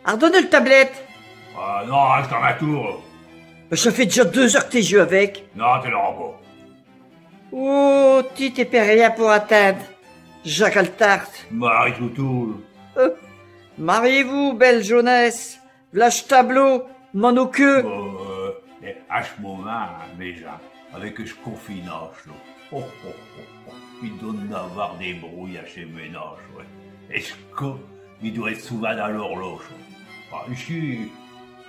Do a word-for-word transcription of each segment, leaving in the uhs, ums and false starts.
Ardonne el tablette. Ah non, reste à ma tour. Cha fait déjà deux heures que te joues avec. Non, te l'auras pas. Oh, ti, t'es père rien pour attinde. Jacques Altart. Marie Toutoule. Euh, mariez-vous, belle jeunesse. V'là ch' tableau, mon queue. Bon, euh, mais à ch' momint, hein, mes gins, avec ch' confinage, là, oh, oh, oh, oh, i doit y avoir des brouilles à ches ménages, ouais. Et ch' cop, i doit ête souvint à l'horloche. Ah, ichi,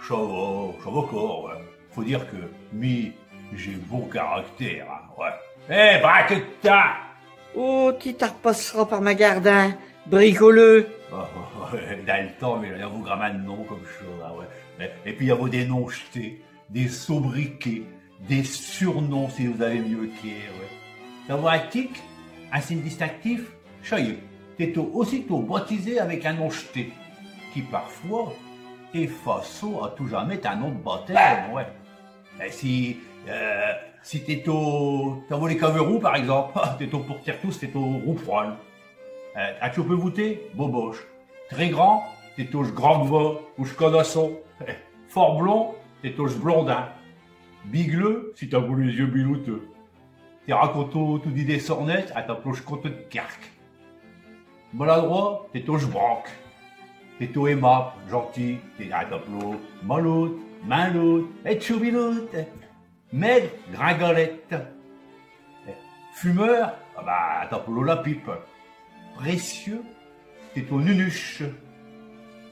cha va, cha va cor, ouais. Faut dire que mi, j'ai bon caractère, hein, ouais. Eh, braque-te ! Oh, ti, t'arpasseras par ma garde, hein, bricoleux. Ah, ouais, dins l' temps, mais i avot gramint d' noms comme cha, hein, ouais. Et, et pis i avot des noms jetés, des sobriquets, des surnoms, si vous avez mieux qu'eux, ouais. T'avos un tic, un signe distinctif, cha y est, t'étos aussitôt baptisé avec un nom jeté, qui parfois effaçot à tout jamais tin nom d' baptême, ouais. Et si, euh, si t'étos, t'avos les caveux roux, par exemple, t'étos pour Tertous, t'étos Roux-Poil. Euh, as-tu peu voûté ? Boboche. Très grand, t'étos ch' grand gvas ou ch' canasson. Fort blond, t'étos ch' blondin. Bigleux, si t'avos les yeux bilouteux. Te racontos toudis des sornettes, in t'appelant ch' conteur d' carques. Maladroit, t'étos ch' branque. T'étos aimable, gentil, t'es, in t'appelant Maloute, Minloute, et Choubiloute. Maigre, gringalette. Fumeur, ah bah, in t'appelant la pipe. Précieux, t'étos nunuche.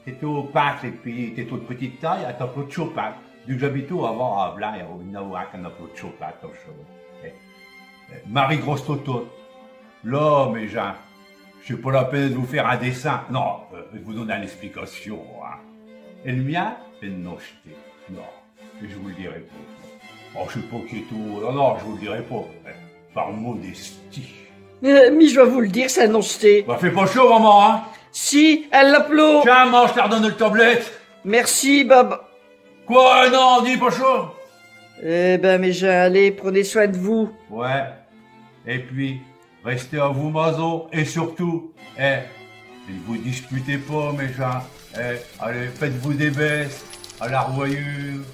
T'étos pinque, et pis t'étos d' petite taille, in t'appelant Chopin. Vu que j'habitos avant à Velin, i n'avot un qu'in appelot Chopin, comme cha. Eh, eh, Marie Grosse Totote. Là, mes gins, ch'est pas la peine de vous faire un dessin. Non, euh, je vous donne une explication, hein. Et l' mien, ch'est Nocheté. Non, et je vous l' dirai pas. Oh, ch'est pas qu'i est tout. Non, non, je vous l' dirai pas. Eh, par modestie. Euh, mais j' vas vous l' dire, ch'est Nocheté. Bah, fais pas cha, maman, hein. Si, in l'appelot. Tiens, maman, j' t'ardonne el tablette. Merci, Bob. Quoi, non, dis pas cha. Eh ben, mes gins, allez, prenez soin de vous. Ouais. Et pis, restez à vo mason et surtout, eh, ne vous disputez pas, mes gins. Eh, allez, faites-vous des baisses. À la revoyure.